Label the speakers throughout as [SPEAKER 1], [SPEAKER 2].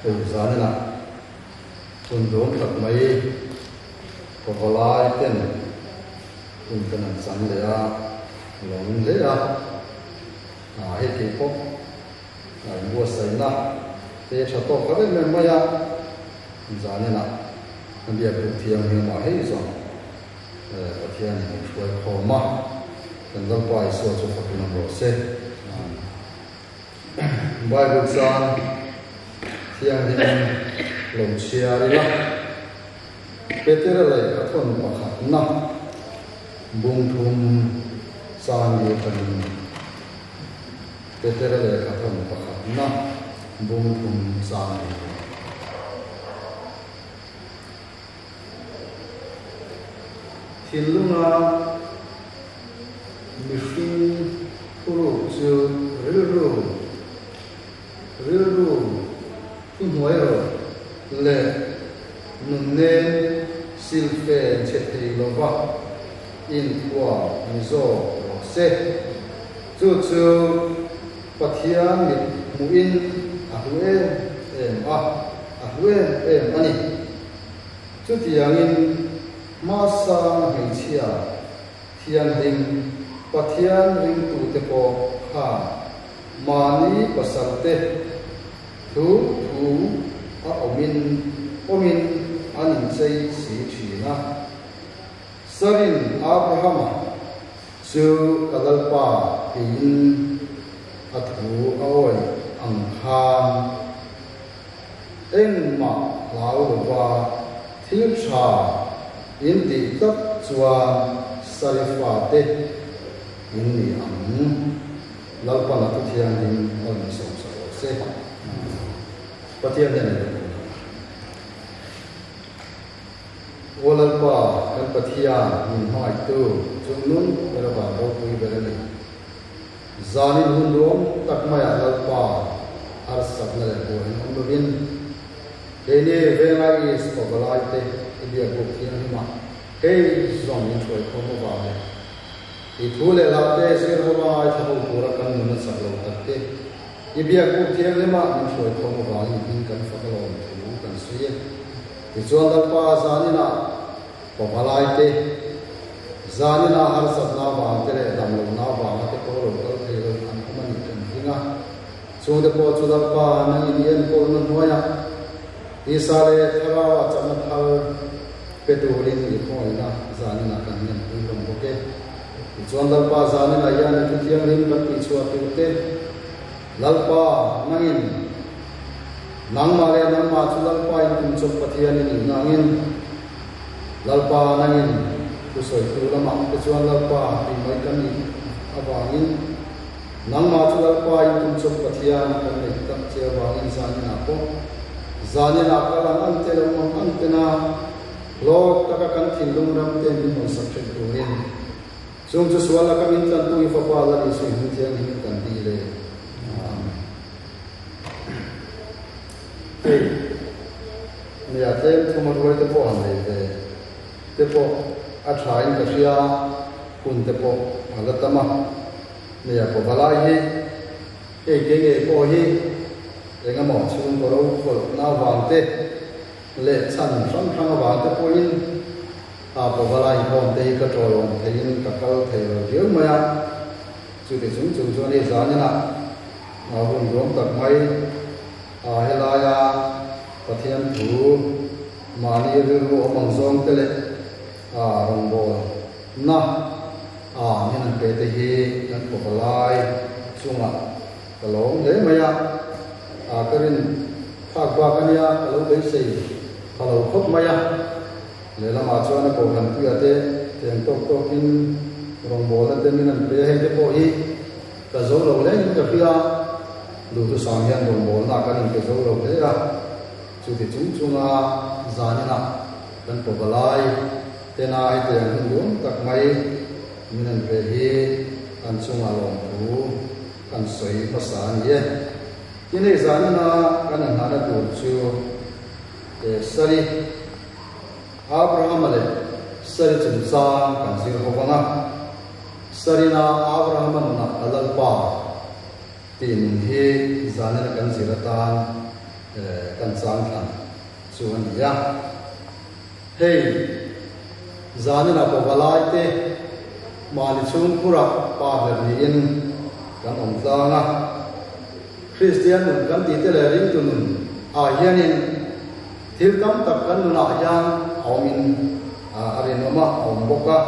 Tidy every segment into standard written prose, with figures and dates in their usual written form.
[SPEAKER 1] Hei zan inah hun dawm tak mai pavalai ten hun kan han chang leh a, lawm hle a, hei kei pawh a inbuatsaihna te tha tawk ta em em mai a, zan inah a biak duh thianghlim ah hei zawng Pathianin min hruai khawm a, kan Lalpa Isua chu fakin awm rawh se. Bible chuan thianghlim lo chhiar ila, Petera lehkha thawn pakhatna bungthum chang hi atangin Petera lehkha thawn pakhatna bungthum chang hi. Thinlunga mihring thuruk chu rilru, rilru thuhnuai rawh leh nunnem silfen chhe thei lova inthuam ni zawk rawh se. Chu chu Pathian mit hmuhin a hlu em em a, a hlu em em a ni. Chutiangin hmasang hmeichhia thianghlim Pathian ringtute pawh khan mahni pasalte thu thu a awmin awmin an inchei si thin a. Sarin Abrahama chu ka Lalpa tiin a thu a awih ang khan, Engmah hlau lova thil tha in tih tlat chuan Sarifa te in ni ang. Lalpan a thu thianghlim a rawn sawmsak lo se. Pathian hian a duh lo. Aw Lalpa, kan Pathian min hmangaihtu chung nun ber avang ropui ber a ni. Zanin hun ruam tak maiah Lalpa harsatna leh buain awm lovin, keini Venga East pawhpalaite i biakbuk thianghlimah hei zawng min hruai khawm avang leh i thu leh hlate zir ho a ngaithla ho tura kan nun a chak lo tak te i biakbuk thianghlimah min hruai khawm avangin hming kan fak alawm thu kan sawi e. Tichuan Lalpa zaninah pawhpalaite Zanina harsatna avang te leh damlohna avanga te pawh lo kal thei lo an awm a nih kan ring a. Chungte pawh chu Lalpa nang in i enkawlna hnuaiah Tisa leh Thlarauah chakna thar pe turin i khawngaihna zaninah kan ngenpui hlawm bawk e. Tichuan Lalpa zaninah hian i thuthianghlim kan tihchhuah tur te, Lalpa nangin nangmah leh nangmah chu Lalpa in tumchawp Pathian i nih nangin, Lalpa nangin thusawitu lamah te chuan Lalpa tih mai kan nih avangin nangmah chu Lalpa in tumchawp Pathian kan neih tak che avangin zaninah pawh zaninah kal ang ang te lo mang ang tena hlawk taka kan thinlung ram te min hawn sak theih turin chung chu sual laka min tlantu i Fapa Lal Isua i hming thianghlim kan dil e. Amen. Hei. Nia, tlem thum a ruai te pawh han nei ve te pawh a tha in ka hria, hun te pawh a la tam a. Nia, pawvalai hi hei kei ngei pawh hi eng emaw chhungkaw ro khawlh na avang te leh chhan hrang hrang avang te pawhin a pawvalai inkhawm te hi ka tawlawm theiin ka kal thei lo viau mai a. Chuti chung chung chuan hei zaninah hun ruam tak mai A helaia Pathian thu mahni rilru awm ang zawng te leh a rawngbawlna a min an pe te hi kan kawpa lai chungah ka lawm hle mai a, a ka rin phak bak a nia ka lo beisei pha lo khawp mai a, lehlamah chuan a kohhran puia te tiang tawk tawkin rawngbawlna te min an pe a, heng te pawh hi ka zo lo hle in ka hria. Duhthusam hian rawngbawlna kan inpe zo lo hle a, chuti chung chunga zaninah kan pawvalai tena hetiang hun duam tak mai min an pe hi an chunga lawmthu kan sawi hmasa a ni e. Tin hei zanina kan inhnahna tur chu Sari, Abrahama leh Sari chungchang kan zir ho vang a, Sarina Abrahama nunah a Lalpa, Tin hi zanin a kan zir atan kan chang thlan chu a ni a. Hei zanin a pawvalai te mahni chhungkhura pa ber niin kan awm tlang a. Kristian nun kan tih te leh ringtu nun ah hianin thil tam tak kan nunah hian a awmin a rinawm a, a awm bawk a.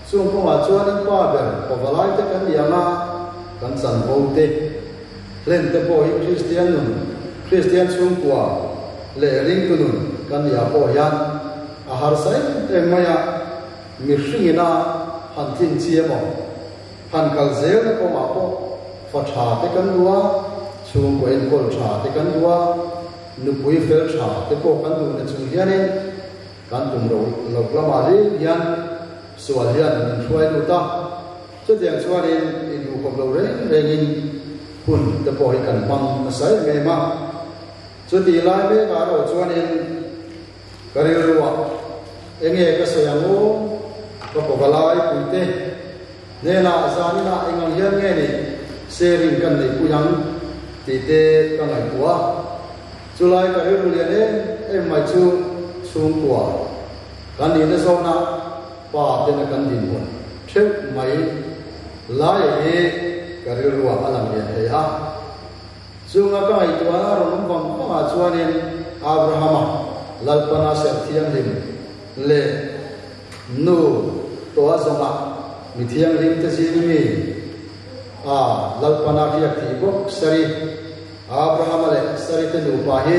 [SPEAKER 1] Chung kawngah chuanin pa ber pavalai te kan ni ang a, kan chanvo te, hlen te pawh hi Kristian nun, Kristian chhungkua leh ringtu nun kan nih ah pawh hian a harsa em em mai a, mihringin a han tlin chi emaw, han kal zelna kawngah pawh fa tha te kan duh a, chhungkaw enkawl tha te kan duh a, nupui fel tha te pawh kan duh na chung hianin, Kan tum lo lo lamah hlim hian sual hian min hruai lut a, chutiang chuanin induhkhawp lo reng rengin hun te pawh hi kan hmang nasa em em a. Chutih lai mekah erawh chuanin ka rilruah enge ka sawi ang aw, ka pavalai puite hnenah zaninah engang hian nge ni sharing kan neihpui ang tih te ka ngaihtuah a. Chulai ka rilru lian em em mai chu chhungkua kan nihna zawna pa tena kan dinhmun theuh mai laia hi ka rilruah a lang lian thei a. Chunga ka ngaihtuahna rawn awm vang vangah chuanin Abrahama Lalpana serh thianghlim leh nu tawha zawngah mi thianghlim te zing mi a Lalpana riak tih bawk sari Abrahama leh Sari te nupa hi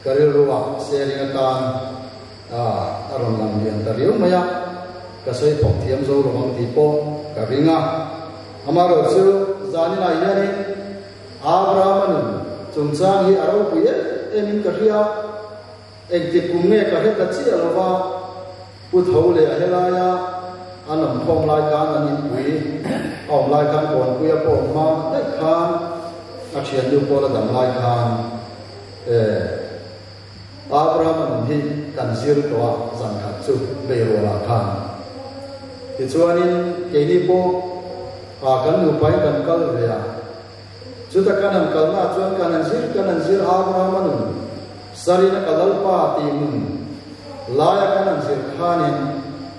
[SPEAKER 1] ka rilruah sharing atan a rawn lang lian ta riau mai a, ka sawi thawk thiam zo lo ang tih pawh ka ring a. Amaherawhchu zaninah hianin Abrahama nun chungchang hi a ropui em emin ka hria a, Engtik kum nge ka hre ta chiah lo va, Pu Tho leh a helaia an awm khawm lai khan an inpui a awm lai khan Kawnpuia pawh awm hma daih khan a thiannu pawh la dam lai khan eh Abraham-a nun hi kan zir tawh a zan khat chu Beirualah khan. Tichuanin keini pawh ah kan nupain kan kal ve a. Chuta kan han kalna chuan kan han zir kan han zir Abrahama nun, Sarina ka Lalpa tih nun laia kan han zir khanin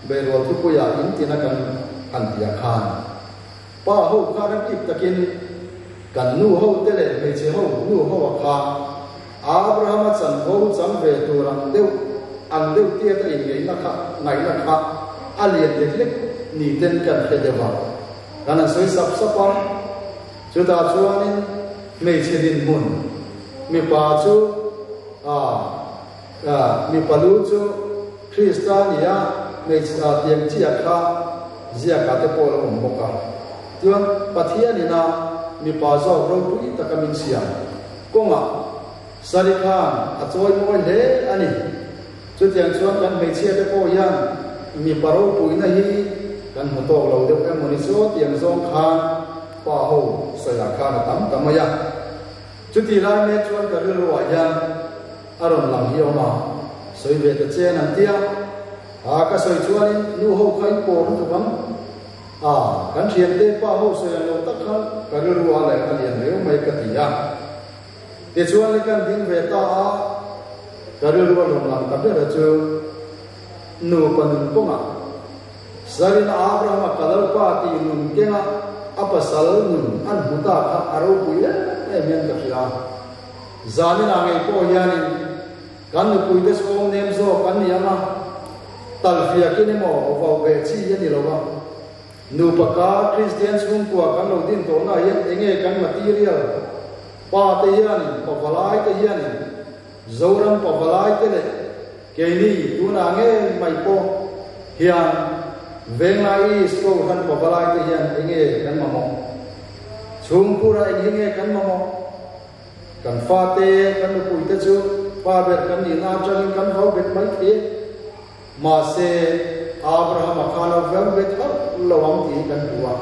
[SPEAKER 1] Beirual thupuiah in tina kan han tih ah khan pa ho kha ram ip takin kan nu ho te leh hmeichhe ho nu ho ah kha Abrahama chanvo chang ve tur ang deuh ang deuh tiat a inngeihna kha ngaihna kha a lian lek lek ni ten kan hre deuh a. Kan han sawi sap sap a, chutah chuanin hmeichhe dinhmun mipa chu ah mipa lu chu Krista a ni a, hmeichhe ah tiang chiah kha ziakah te pawh a lo awm bawk a. Chuan Pathianin a mipa zawk ropui taka min siam kawngah Sari khan a chawi mawi hle a ni. Chutiang chuan kan hmeichhia te pawh hian mipa ropuina hi kan hmu tawk lo deuh emaw ni chu tiang zawng khan pa ho sawiah khan a tam ta mai a. Chuti lai mek chuan ka rilruah hian a rawn lang hi awm a, sawi ve ta chen an tia. A ka sawi chuanin nu ho kha in pawr lutuk ang. A kan thiante pa ho sawi ang lo tak khan ka rilruah leh a lian riau mai ka ti a. Tichuan le kan ding ve ta a, ka rilru a rawn lang ta ber a chu, Nupa nun kawngah Sarina Abrahama ka Lalpa tih nun kenga a pasal nun an hmu ta kha a ropui em em hian ka hria. Zaninah ngei pawh hianin kan nupuite chu awm nem zawk an ni ang a, talhfiakin emaw vau ve chi a ni lo a. Nupa kar Kristian chhungkua kan lo din tawhna hian enge kan material? Pa te hianin, pa valai te hianin, Zoram pa valai te leh keini tunah ngei mai pawh hian Venglai East Kohhran pa valai te hian enge kan mamawh? Chhungkhurah eng hi nge kan mamawh? Kan fate, kan nupuite chu pa ber kan nihna atangin kan vau bet mai thei e. Mahse, Abrahama kha lo veng ve tho lo ang tih hi kan hmu a,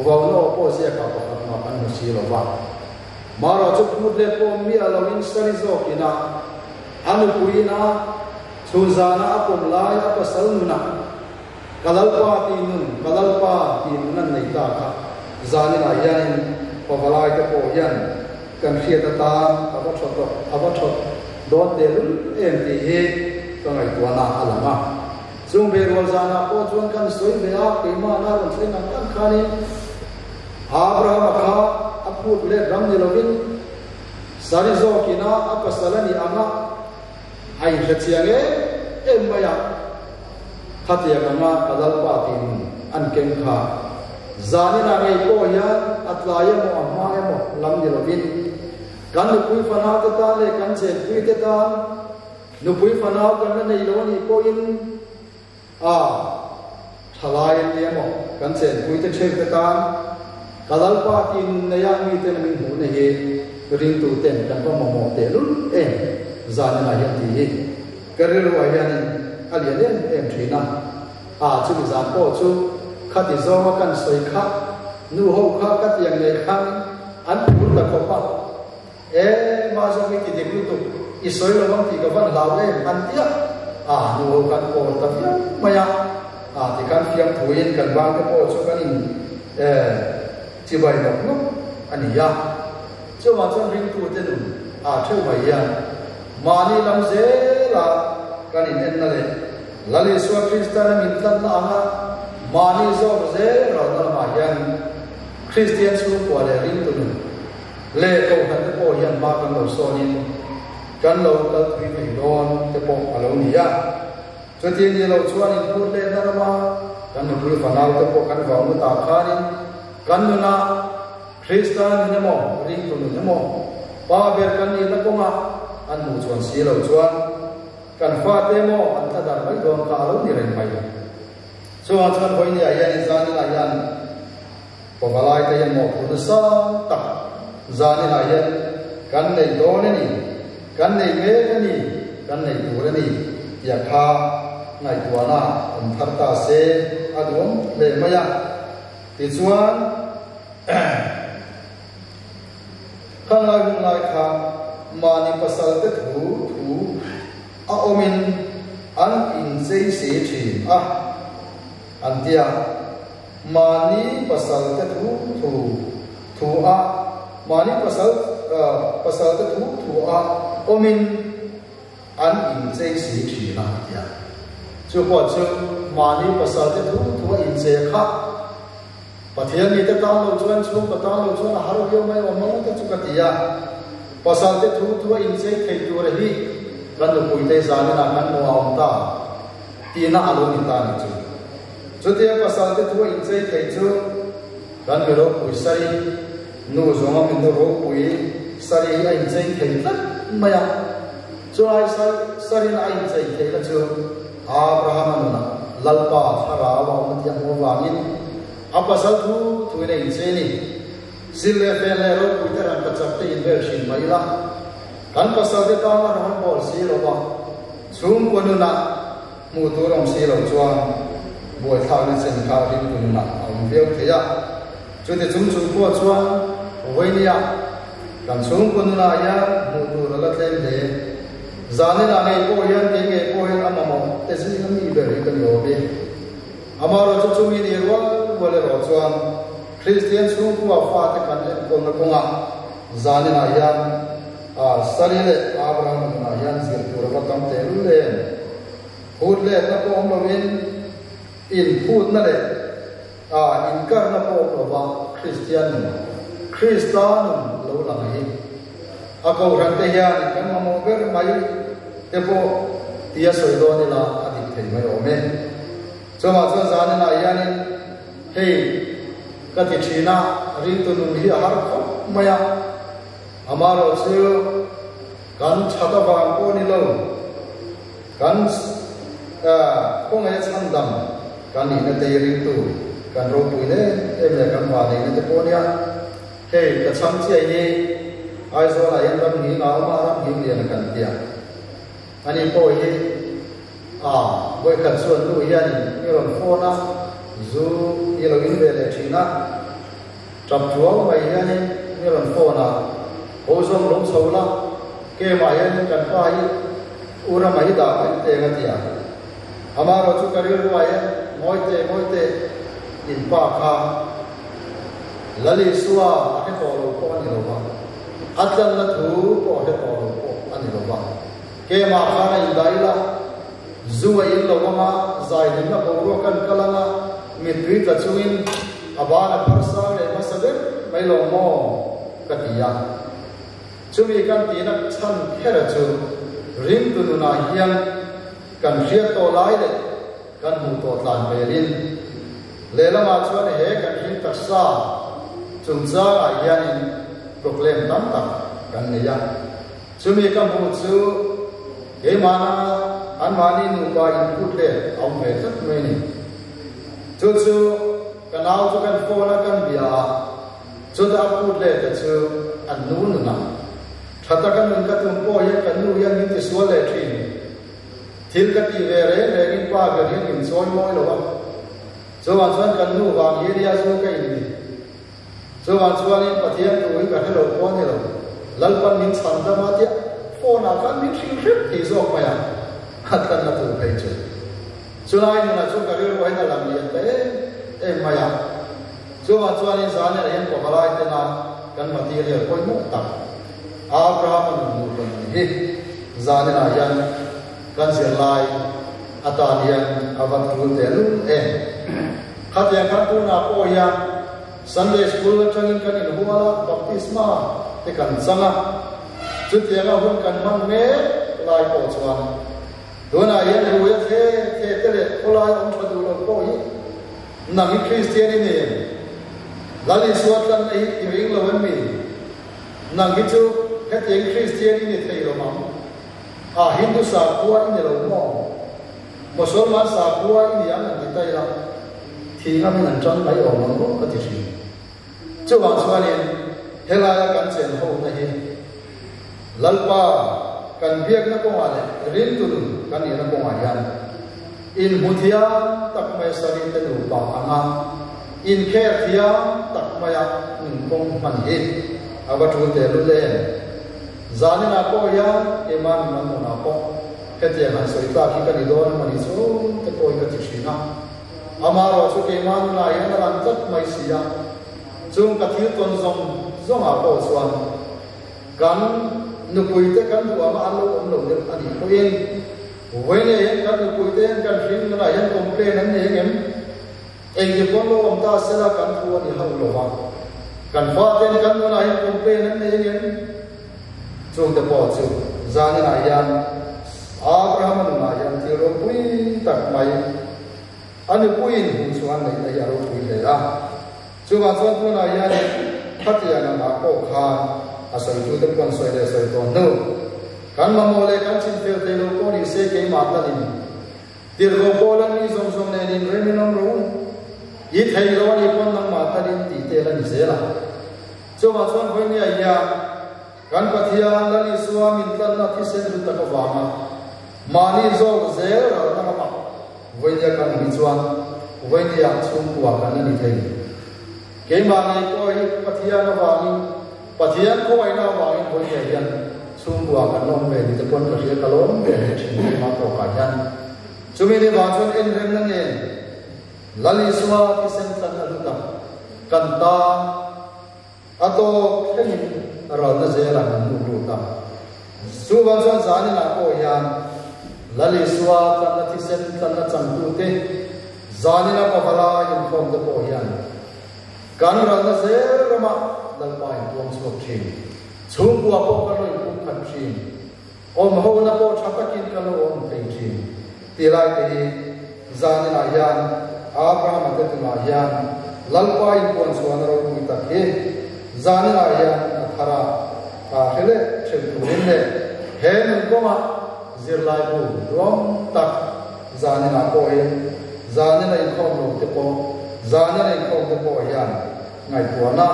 [SPEAKER 1] vauna aw pawh ziakah pakhat mah kan hmu si lo va. Mara chu phut let pawh miah loin sari zawkin a, a nupuiin a chhunzana a pawm lai a pasal nunah, Ka Lalpa tih nun, ka Lalpa tih nun an nei ta kha zaninah hianin pavalai te pawh hian. kan hriat atan a va tha tawh a va tha dawn tehlul em tih hi ka ngaihtuahna a lang a. Chung ve rual zanah pawh chuan kan sawi ve a, keimahna rawn thleng ang ang khanin Abrahama kha a phut let ram ni lovin Sari zawkina a pasal a nih ang a, a inhre chiang em em mai a, khatiang anga ka Lalpa tin an keng kha zaninah ngei pawh hian a tlai emaw a hma emaw lam ni lovin kan nupui fanau te tan leh kan chenpui te tan Nupui fanau kan la nei lo a nih pawhin a thalai an ni emaw kan chenpui te theuh te tan ka Lalpa tih nun neia miten min hmuhna hi ringtu ten kan va mamawh tehlul em zaninah hian tih hi ka rilruah hianin a lian em em thin a. A chumi zan pawh chu khati zawnga kan sawi kha nu ho kha ka tiang nei khanin an phur ta khawp a. E, mah zawk i ti dik lutuk, i sawi lo ang tih ka van hlau em an ti a, a nu ho kan kawl ta viau mai a, a ti khan fiamthuin kan bang te pawh chu kan in e chibai nawk nawk a ni a. Chuvang chuan ringtute nun a theuh mai hian mahni lam zela kan in enna leh Lal Isua Kristan a min tlatna anga mahni zawk zel ralna lamah hian Kristian chhungkua leh ringtu nun Leh kohhran te pawh hian hma kan lo sawnin kan lo kal thui thei dawn te pawh a lo ni a. Chuti ni lo chuan inphut lehna rama kan nupui fanau te pawh kan vau na tah khanin kan nunah Krista nun emaw, ringtu nun emaw, pa ber kan nihna kawngah an hmuh chuan si lo chuan kan fate emaw an tla dar mai dawn kha a lo ni reng mai. Chuvang chuan vawinia hian i zaninah hian Pavalai te hian mawhphurhna sang tak zaninah hian kan nei dawn a ni, kan nei mek a ni, kan nei tur a ni tia kha ngaihtuahna awm thar ta se a duam hle mai a. Tichuan, khanglai hun lai kha mahni pasal te thu thu a awmin an inchei si thin a, an ti a. Mahni pasal te thu thu thu a Mahni pasal pasal te thu thu a awmin an inchei si thin a ti a. Chu pawh chu mahni pasal te thu thu a inchei kha Pathian mite tan lo chuan chhungkaw tan lo chuan a har viau mai awm lo te chu ka ti a. Pasal te thu thu a inchei thei tur hi kan nupuite zaninah kan hmu a awm ta tihna a lo ni ta ni chu. Chutia pasal te thu a inchei thei chu kan mi ropui Sari, nu zawnga mi nu ropui Sari hi a inchei thei tlat mai a. Chulai Sarin a inchei theihna chu Abrahama nunah Lalpa thlarau a awm a tih a hmuh avangin a pasal thu thuin a inchei a ni. Zil leh vel leh ropui te ran pachak te invel thin mai ila kan pasal te tana rawn bawl si lo va, chhungkua nunah Hmuh tur awm si lo chuan buaithlakna chen kha ringtu nunah a awm viau thei a. Chuti chung chung pawh chuan Vawinia kan chhungkaw nunah hian hmuh tur a la tlem hle. Zaninah ngei pawh hian kei ngei pawh hian a mamawh te zinga mi ber hi ka ni awm e. Amaherawh chu chumi ni rual rual erawh chuan Kristian chhungkua fate kan enkawlna kawngah zaninah hian Sari leh Abrahama nunah hian zir tur a va tam teh lul em? Phut letna pawh awm lovin, inphutna leh inkarna pawh awm lova Kristian nun, Krista nun lo lang hi a kohhran te hian kan mamawh ber mai te pawh tia sawi dawn ila a dik thei mai awm e. Chuvang chuan zaninah hianin hei ka ti thin a, ringtu nun hi a har khawp mai a. Amaherawh chu kan that avang pawh ni lo, kan khawngaih a chhandam kan nihna te hi ringtu kan ropui em em leh kan vanneihna te pawh nia. Hei ka chhang chiah hi Aizawlah hian ram nghing a awm a, ram nghing lian a kan tia. Ani pawh hi a vawikhat chuan nu hianin i rawn phone a, zu i lo in ve leh thin a. Tap chuang mai hianin mi rawn phone a, Ho zawng lo chho la, kemah hianin kan pa hi u ramah hi dah mai teng a ti a. Amaherawh chu ka rilruah hian ngawi teh ngawi teh in pa kha Lal Isua a hre tawh lo pawh a ni lo va. A tlanna thu pawh hre tawh lo pawh a ni lo va. Keimah khan a indah ila, zu a in lo anga, zai hlimna boruak kan kal anga, mittui tla chungin a ban a phar sang leh hmasa ber mai lo maw? ka ti a. Chumi kan tihna chhan khera chu ringtu nunah hian kan hriat tawh lai leh kan hmuh tawh tlan velin lehlamah chuan he kan hring taksa chungchangah hianin problem tam tak kan nei a. Chumi ka hmuh chu keimahna anmahni nupa inphut let a awm ve tlat mai a ni. Chu chu ka nau chu kan phone a kan bia a, chutah a phut let a chu an nu nunah tha taka nun ka tum pawh hian kan nu hian min tisual leh thin. Thil ka tih ve reng rengin pa ber hian min chawi mawi lo a, chuvang chuan kan nu vang hi ria chu ka in ni. Chuvang chuanin Pathian thu hi ka hre lo pawh a ni lo, Lalpan min chhan dam a tia phone ah khan min hrilh hrep thei zawk mai a, a tlanna tur phei chu. Chulai nunah chuan ka rilru hian a lang lian ta em em mai a, chuvang chuanin Zaniah hian pavalai tena kan material pawimawh tak Abraham a nun nupa nun hi Zaninah hian kan zirlai atan hian a va tul tehlul em. Khatiang khan tunah pawh hian Sunday School atangin kan inhual a, baptisma te kan chang a. Chutianga hun kan hman mek lai pawh chuan tunah hian ruia the the te leh khawlai awm tha duh lo pawh hi nang hi Kristian i ni em? Lal Isua tlanna hi i ring lo em mi? Nang hi chu hetiang Kristian i ni thei lo ang. A Hindu sakhua i ni lo maw? Mosolman sakhua i ni ang an ti ta ila, thi ngamin an tan mai awm ang maw ka ti thin. Chuvang chuanin helaia kan chen ho na hi Lalpa kan biakna kawngah leh ringtu nun kan nihna kawngah hian inhmu thiam tak mai sarite nupa anga inkher thiam tak maia nun kawng hman hi a va tul tehlul em? Zaninah pawh hian keimah nun an nunah pawh hetiang han sawi tlak hi ka ni dawn emaw ni chu te pawh hi ka ti thin a. Amaherawh chu keimah nunah hian a lang tlat mai si a, chung ka thil tawn zawng zawngah pawh chuan kan nupuite kan duh anga an lo awm lo deuh a nih pawhin Vawiinah hian kan nupuite hian kan hring nunah hian complain an nei angem? Engti pawn lo awm ta sela kan thu a ni hauh lo va, kan faten kan nunah hian complain an nei angem? Chungte pawh chu zaninah hian Abrahama nunah hian thil ropui tak mai a nupuiin hmuh chu an neih na hi a ropui hle a. Chuvang chuan tunah hianin khatiang angah pawh khan a sawitute pawh an sawi leh sawi tawh hnu. Kan mamawh leh kan chinfel thei lo pawh ni se keimah talin Tirhkoh Paula mi zawng zawng nen in rem in awm ro. I thei lo a nih pawn nangmah talin tih tel a ni zel a. Chuvang chuan Vawinia hian kan Pathian Lal Isua min tlanna thisen hlu tak avanga mahni zawk zel ralna ramah Vawinia kan awm hi chuan Vawinia chhungkua kan la ni thei. Keimah ngei pawh hi Pathian avangin, Pathian khawngaihna avangin Vawinia hian chhungkua kan la awm ve ni te pawn ka hria ka lawm ve hle thin keimah tawkah hian. Chumi ni vang chuan enremna nen Lal Isua thisen tlan a hlut a, kan tan a tawp thlengin ralna zelah min hnuk lut a. Chuvang chuan zaninah pawh hian Lal Isua tlanna thisen tlanna changtute zanina pavala inkhawmte pawh hian kan ralna zel ramah Lalpa intuam chhuak thin. Chhungkua pawh kan lo inpum khat thin. Awm hona pawh tha takin kan lo awm thei thin. Ti lai te hi zaninah hian Abrahama te tunah hian Lalpa inpuan chhuahna ropui tak hi zaninah hian a thar a, a hre leh ṭhen turin leh he nun kawngah zirlaibu duam tak zaninah pawhin zanina inkhawm lo te pawh zanina inkhawm te pawh hian ngaihtuahna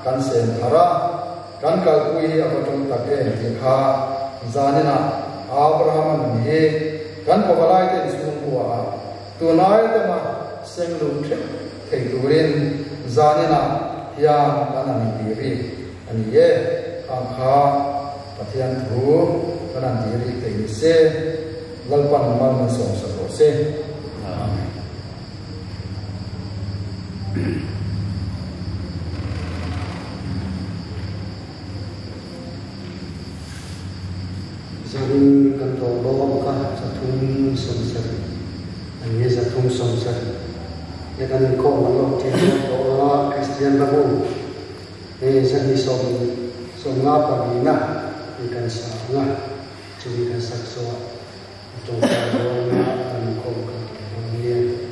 [SPEAKER 1] kan sen thar a. Kan kalpui hi a va ṭawng tak em tih kha zaninah Abrahama nun hi kan pawhalaite inchhungkua ah tunlai tama seng lut ṭheuh thei turin zaninah hian kan han inti rik a ni e. Khang kha Pathian thu kan han ti rik thei ni se, Lalpan mal min sawmsak rawh se. Amen.
[SPEAKER 2] thawhlawm kha 370 a ni, 370 he kan inkhawm an lo ṭhen dawn tawh a, Kristian Hlabu hei 254na hi kan sa ang a, chumi kan sak zawh a tawngtai dawn a, kan inkhawm kan tawh dawn nia.